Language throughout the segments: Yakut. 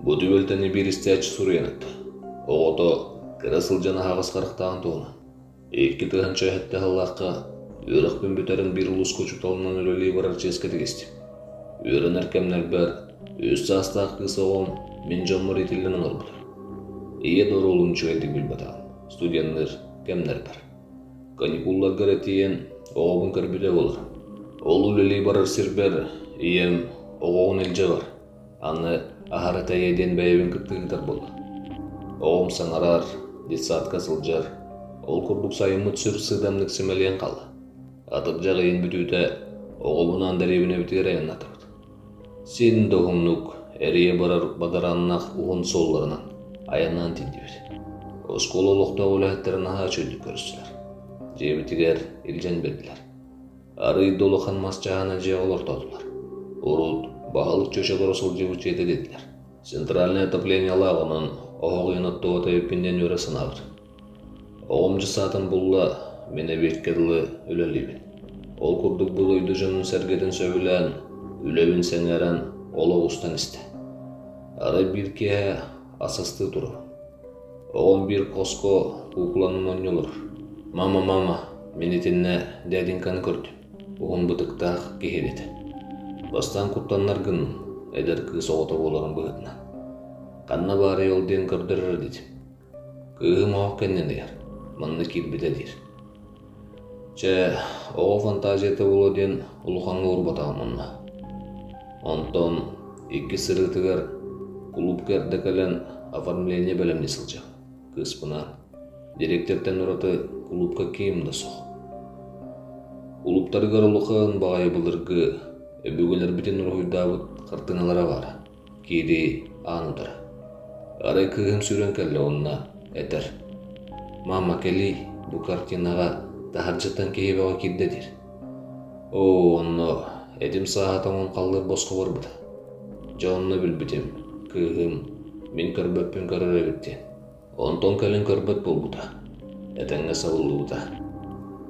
Бу түбэлтэни биир истээччи суруйан эттэ. Оҕото кыра сылдьан аһаҕас харахтааҕын туһунан. 2007 сыллаахха үөрэхпин бүтэрэн биир улууска учууталынан үлэлии барар чиэскэ тигистим. Үөрэнэр кэмнэрбэр үс саастаах кыыс оҕом мин дьоммор иитиллэн олорбута. Ийэ да оруолун үчүгэйдик билбэтэҕим, студенныыр кэмнэрбэр. Каникулларга эрэ тиийэн оҕобун көрбүтэ буолар. Ол үлэлии барар сирбэр ийэм оҕоҕун илдьэ бар, Аны аһара тэйэ диэн бэйэбин кытта ыытар буолла. Оҕом саҥарар, детсадка сылдьар. Ол курдук сайыммыт сүр сыыдамнык симэлийэн хаалла. Атырдьах ыйын бүтүүтэ оҕобунаан дэриэбинэбитигэр айаннаатыбыт. Син да уһуннук эрийэ барар бадарааннаах уһун суолларынан айаннаан тиийдибит. Оскуола олохтоох үлэһиттэрэ наһаа үчүгэйдик көрүстүлэр. Дьиэбитигэр илдьэн биэрдилэр. Арыый да улахан мас чаһына дьиэҕэ олортоотулар. Урут баһылык чүөчэ олоро сылдьыбыт дьиэтэ диэтилэр. Центральное отоплениелаах онон оһох ыйын оттубат эбиппин диэн үөрэ санаабыт. Оҕом дьыссаатын булла, мин эбиэккэ дылы үлэлиибин. Ол курдук бу дойду дьонун-сэргэтин сөбүлээн, үлэбин сэҥээрэн олох устан истэ. Арай биир киэһэ ас астыы турабын. Оҕом биир хоско куукуланан оонньуу олорор. «Мама, мама, мин итиннэ дяденьканы көрдүм, уһун бытыктаах киһи диэтэ. Бастаан куттаннар гынным, эдэр кыыс оҕото буоларын быһыытынан. Ханна баарый ол диэн көрдөрөр диэтим. Кыыһым оһох кэннин ыйар, манна киирбитэ диир. Чэ, оҕо фантазията буолуо диэн улахаҥҥа уурбатаҕым онно. Онтон иккис сырыытыгар кулуупка эрдэ кэлэн оформление бэлэмнии сылдьабын кыыспынаан. Дириэктэртэн ураты кулуупка ким да суох. Кулууптарыгар улахан баҕайы былыргы өбүгэлэрбитин уруһуйдаабыт хартыыналара баара. Киирии аан утары. Арай кыыһым сүүрэн кэллэ уонна этэр: «Мама, кэлиий, бу картинаҕа таһырдьаттан киһи бөҕө киирдэ» диир. Оо, онно этим сааһа тоҥон халлыр босхо барбыта. Дьэ онно билбитим, кыыһым мин көрбөппүн көрөр эбит диэн. Онтон кэлин көрбөт буолбута, этэҥҥэ сабыллыбыта.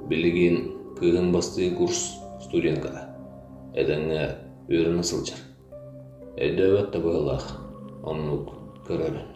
Билигин кыыһым бастыҥ курс студентката, этэҥҥэ үөрэнэ сылдьар. Өйдөөбөт да быһыылаах, оннук көрөбүн.